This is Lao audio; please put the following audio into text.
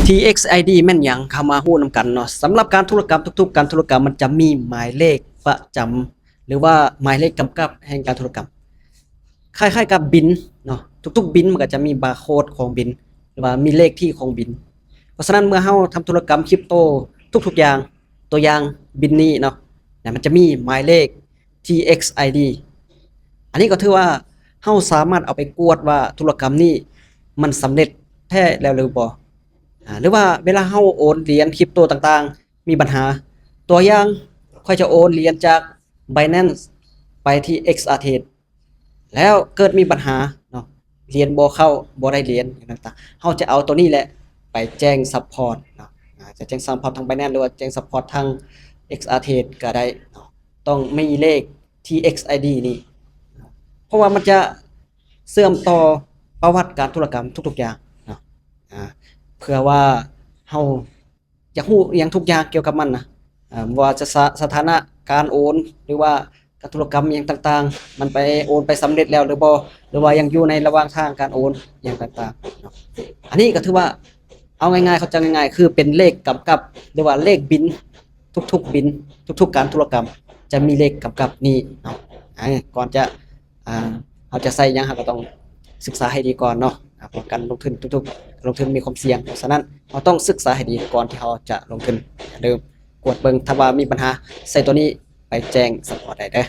TXID ແມ່ນຫຍັງ? ເຂົ້າມາຮູ້ນຳກັນເນາະ. ສຳລັບການທຸລະກຳ ທຸກໆການທຸລະກຳ ມັນຈະມີໝາຍເລກປະຈຳ ຫຼືວ່າໝາຍເລກກຳກັບແຫ່ງການທຸລະກຳ ຄ້າຍໆກັບບິນເນາະ, ທຸກໆບິນມັນກໍຈະມີບາໂຄດຂອງບິນ ຫຼືວ່າມີເລກທີ່ຂອງບິນ. ເພາະສະນັ້ນເມື່ອເຮົາທຳທຸລະກຳຄຣິບໂຕທຸກໆຢ່າງ, ຕົວຢ່າງບິນນີ້ເນາະ, ແລ້ວມັນຈະມີໝາຍເລກ TXID. ອັນນີ້ກໍຖືວ່າເຮົາສາມາດເອົາໄປກວດວ່າທຸລະກຳນີ້ມັນສຳເລັດແທ້ແລ້ວຫຼືບໍ່ ອາ ຫຼືວ່າເວລາເຮົາໂອນຫຼຽນຄຣິບໂຕຕ່າງໆມີບັນຫາ. ຕົວຢ່າງ, ຂ້ອຍຈະໂອນຫຼຽນຈາກ Binance ໄປທີ່ XRTrade ແລ້ວເກີດມີບັນຫາເນາະ, ຫຼຽນບໍ່ເຂົ້າ, ບໍ່ໄດ້ຫຼຽນຫຍັງຕ່າງໆ, ເຮົາຈະເອົາໂຕນີ້ແຫຼະໄປແຈ້ງ support ເນາະ, ອາ ຈະແຈ້ງ support ທາງ Binance ຫຼືວ່າແຈ້ງ support ທາງ XRTrade ກໍໄດ້ເນາະ. ຕ້ອງມີເລກ TXID ນີ້ ເພາະວ່າມັນຈະເຊື່ອມຕໍ່ປະຫວັດການທຸລະກຳທຸກໆຢ່າງເນາະ, ອາ ເພື່ອວ່າເຮົາ ຢາກຮູ້ອີ່ຫຍັງທຸກຢ່າງກ່ຽວກັບມັນນະ, ເອີ່ມ ວ່າຈະສະ ສະຖານະການໂອນ ຫຼືວ່າການທຸລະກຳອີ່ຫຍັງຕ່າງໆ, ມັນໄປໂອນໄປສຳເລັດແລ້ວຫຼືບໍ່ ຫຼືວ່າຍັງຢູ່ໃນລະຫວ່າງທາງການໂອນອີ່ຫຍັງຕ່າງໆເນາະ. ອັນນີ້ກໍຖືວ່າເອົາງ່າຍໆ ເຂົ້າໃຈງ່າຍໆ ຄືເປັນເລກກຳກັບ ຫຼືວ່າເລກບິນ ທຸກໆບິນ ທຸກໆການທຸລະກຳຈະມີເລກກຳກັບນີ້ເນາະ. ອາ ກ່ອນຈະ ອ່າ ເຮົາຈະໃຊ້ຫຍັງ ເຮົາກໍຕ້ອງສຶກສາໃຫ້ດີກ່ອນເນາະ, ອ່າ ເພາະການລົງທຶນທຸກໆການລົງທຶນມີຄວາມສ່ຽງ. ເພາະສະນັ້ນ ເຮົາຕ້ອງສຶກສາໃຫ້ດີກ່ອນທີ່ເຮົາຈະລົງທຶນ. ຢ່າລືມກວດເບິ່ງ, ຖ້າວ່າມີບັນຫາ ໃຊ້ຕົວນີ້ໄປແຈ້ງ support ໄດ້ເດີ້.